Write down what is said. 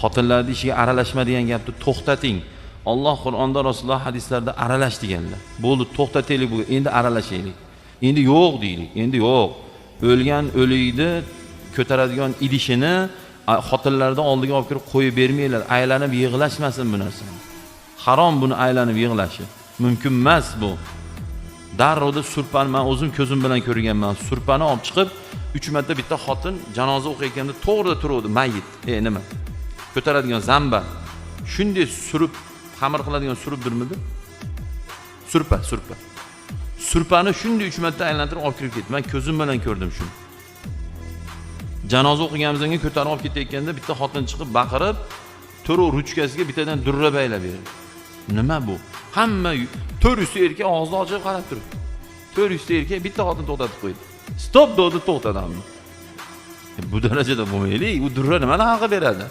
Xotinlarni ishiga aralashma degan gapni to'xtating. Alloh Qur'onda, Rasululloh hadislarda aralash deganlar. Bo'ldi, to'xtataylik bu, endi aralashaylik. Endi yo'q deylik, endi yo'q. O'lgan o'likni ko'taradigan idishini xotinlarni oldiga olib kirib qo'yib bermanglar, aylanib yig'lashmasin bu narsani. Harom buni aylanib yig'lashi. Mumkin emas bu. Darrovda surpani man o'zim ko'zim bilan ko'rganman. Surpani olib chiqib 3 marta bitta xotin janoza o'qiyotganda to'g'rida turuvdi mayit. Nima? Ko'taradigan zamba. Shunday surib, xamir qiladigan suribdirmidi? Surpa, surpa. Surpani shunday 3 marta aylantirib olib kirib ketdi. Men ko'zim bilan ko'rdim shuni. Janoza o'qiganimizdan keyin ko'tarib olib ketayotganda bitta xotin chiqib baqirib, to'rt ruchkasiga bittadan durra baylab berdi. Nima bu? Hamma 400 ta erkak og'zini ochib qarab turibdi. 400 ta erkak, bitta xotin to'xtatib qo'ydi. Стоп dedi, to'xtadi hamma. Bu darajada bo'lmaylik. U durra nimani haqi beradi?